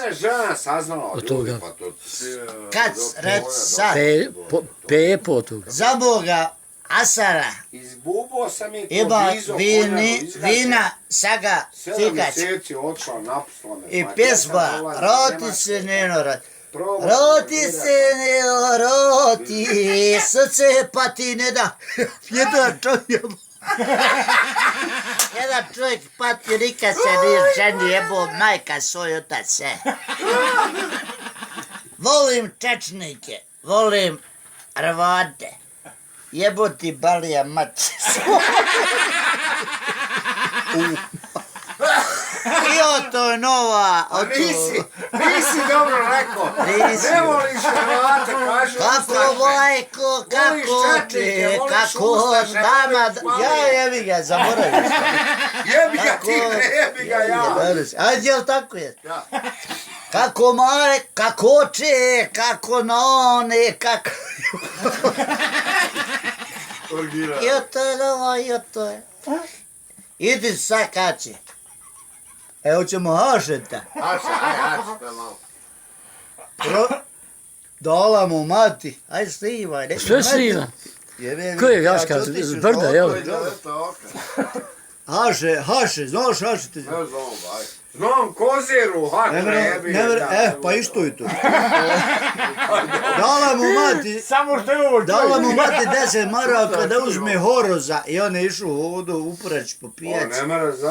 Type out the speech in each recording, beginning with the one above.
je žena saznala od toga. Pa to... Kad, reci sad, Pepo od toga. za Boga, Asara, Izbubo sam je ima to vizo vina, saga, 7 fikać. mjeseci odšla, napustila me. I Pa pjesma, djeca dolaze, roti nema se Neno, probati, roti ne se Neno, roti, srce pa ti ne da. Jedan čovjek patio, nikad se nije ženi jebo, majka svoj otac se. Volim Čečnike, volim Hrvate, jebo ti balija mač. I to je nova. A nisi dobro rekao. Ne voliš Hrvate, kažu Kako vojko, kako te, kako dama, ja jebi ga, zaboravim. Jebi ga ti, jebi ga ja. Ajde, jel tako je? Ja. Kako mare, kako če, kako none, kako... I to je novo, i to je. Idi sad kači. Evo ćemo hašeta. Hašta malo. Dola mu mati. Aj slivaj. Sve slina. Ko je Jaška? Brda, jel? Haše, znaš hašete? Znam koziru, hakle, jebi ga. Pa isto je to. Dala mu mati... Samo što je ovo Dala mu mati 10 maraka da uzme horoza i on je išao ovdje uporać po pijaci.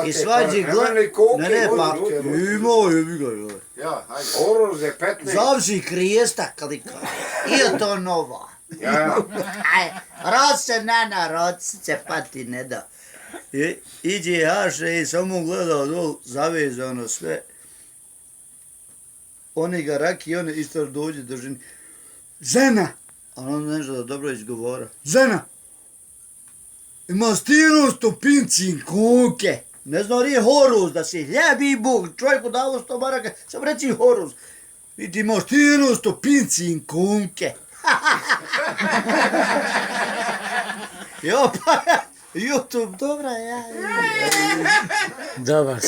I svađi gleda... Ne, pa imao je bi ga. Ja, hajde. Horoz je 15. Zavži krijesta klika. I to nova. Ja. Rod se nana, rod se pati ne da. Iđe haše i samo gledao dol, zavezano sve. Oni ga raki, oni isto dođe do ženi. Žena! A on ne zna da dobro izgovora. Žena! Ima stinu stopinci kuke. Ne zna li je horuz da si ljebi Bog, čovjeku davo 100 maraka, sam reći horuz. I ti ima stinu stopinci kuke. Jo, pa ja. YouTube, dobra, ja. Dobar.